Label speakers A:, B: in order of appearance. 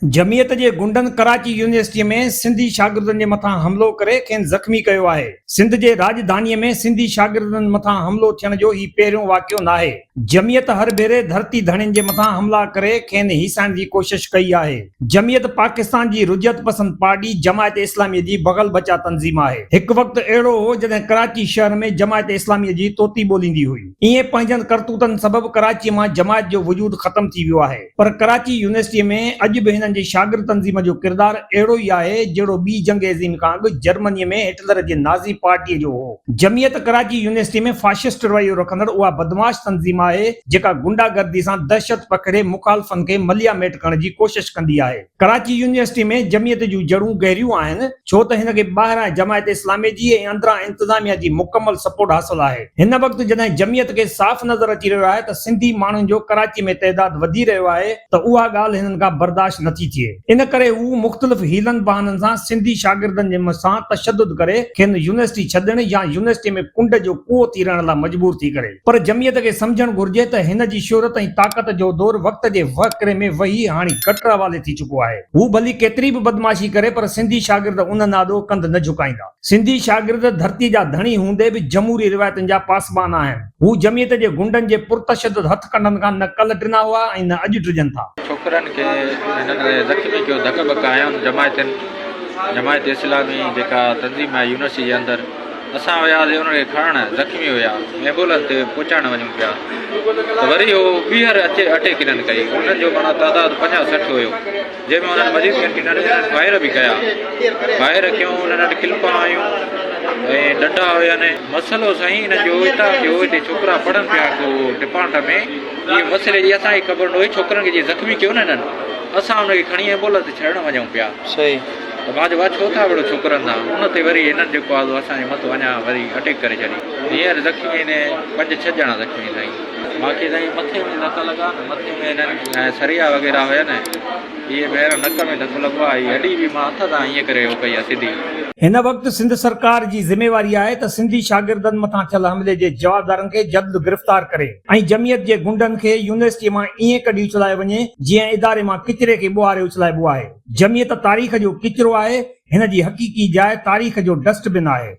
A: جمعيت جي غنڊن ڪراچي يونيورسٽيء ۾ سنڌي شاگردن جي مٿان حملو ڪري کين زخمي ڪيو آهي. سنڌ جي راڄڌانيء ۾ سنڌي شاگردن مٿان حملو ٿيڻ جو هي پهريون واقعو ناهي. جمعيت هر ڀيري ڌرتي ڌڻين جي مٿان حملا ڪري کين هيسائڻ جي ڪوشش ڪئي آهي. جمعيت پاڪستان جي رجعت پسند پارٽي جماعت اسلاميء جي بغل بچا تنظيم آهي. هڪ وقت اهڙو هو جڏهن ڪراچي شهر ۾ جماعت اسلاميء جي طوطي ٻوليندي هئي. ائين پنهنجن ڪرتوتن سبب ڪراچيء مان جماعت جو وجود ختم ٿي ويو آهي. پر ڪراچي يونيورسٽيء ۾ اڄ به هنن جي شاگرد تنظيم جو ڪردار اهڙو ئي آهي، جهڙو ٻي جنگ عظيم کان اڳ جرمنيء ۾ هٽلر جي نازي پارٽيء جو هو. جمعيت ڪراچي يونيورسٽيء ۾ فاشسٽ رويو رکندڙ اها بدمعاش تنظيم آهي، جيڪا غنڊا گردي سان دهشت پکيڙي مخالفن کي مليا ميٽ ڪرڻ جي ڪوشش ڪندي آهي. ڪراچي يونيورسٽي ۾ جمعيت جون جڙون گهريون آهن، ڇو ته هن کي ٻاهران جماعت اسلامي جي ۽ اندران انتظاميا جي مڪمل سپورٽ حاصل آهي. هن وقت جڏهن جمعيت کي صاف نظر اچي رهيو آهي ته سنڌي ماڻهن جو ڪراچي ۾ تعداد وڌي رهيو آهي ته اها ڳالهه هنن کان برداشت نٿي ٿئي. ان ڪري هو مختلف حيلن بهانن سان سنڌي شاگردن جي سان تشدد ڪري کين يونيورسٽي ڇڏڻ يا يونيورسٽي ۾ ڪنڊ جو ڪوئو ٿي رهڻ لا مجبور ٿي ڪري. پر جمعيت کي سمجهڻ گهرجي ته هن جي شهرت ۽ طاقت جو دور وقت جي وهڪري ۾ وهي هاڻي گٽر حوالي ٿي چڪو آهي. هو ڀلي ڪيتري به بدمعاشي ڪري پر سنڌي شاگرد انهن آڏو ڪنڌ نه جهڪائيندا. سنڌي شاگرد ڌرتي جا ڌڻي هوندي به جمهوري روايتن جا پاسبان آهن. هو جمعيت جي غنڊن جي پرتشدد هٿ ڪنڊن کان نه ڪلهه ڊنا هئا ۽ نه اڄ ڊڄن ٿا.
B: ڇوڪرن کي هنن زخمي ڪيو ڌڪ ٻڪ هنيا جماعتين جماعت اسلامي جيڪا تنظيم آهي يونيورسٽي جي اندر اسان وياسين انهن کي کڻڻ زخمي هيا ايمبولنس تي پهچائڻ وڃون پيا ته وري هو ٻيهر اچي اٽيڪ هنن ڪئي انهن جو معنيٰ تعداد 50 60 هيو جنهن ۾ انهن مزيد ڪنٽينر انهن فائر به ڪيا فائر ڪيون انهن وٽ ڪلپا آيون ۽ ڏنڊا هيا نه مسئلو سائين انهن جو اتان ٿيو هتي ڇوڪرا پڙهن پيا ڪو ڊپارٽ ۾ اهي مسئلي جي اسان کي خبر نه هئي ڇوڪرن کي جي زخمي ڪيو نه هنن اسان ان کي کڻي ايمبولنس تي ڇڏڻ وڃون پيا
C: صحيح.
B: ته مان چيو ڇو ٿا وڙهو ڇوڪرن سان ان تي وري هنن جيڪو آهي سو اسان جي مٿو اڃا وري اٽيڪ ڪري ڇڏي هينئر زخمي آهن پنج ڇهه ڄڻا زخمي سائين مان کي سائين مٿي ۾ ڌڪ لڳا نه مٿي ۾ هنن سريا وغيره هيا نه اهي ميرا نڪ ۾ ڌڪ لڳو آهي هي هڏي به مان هٿ سان ائين ڪري هو ڪئي آهي سڌي.
A: هن وقت سنڌ سرڪار جي ذميواري آهي ته سنڌي شاگردن مٿان ٿيل حملي جي جوابدارن کي جلد گرفتار ڪري ۽ جمعيت جي غنڊن کي يونيورسٽيء مان ائين ڪڍي اڇلايو وڃي جيئن اداري مان ڪچري کي ٻوهاري اڇلائبو آهي. جمعيت تاريخ جو ڪچرو آهي، هن جي حقيقي جاء تاريخ جو ڊسٽ بن آهي.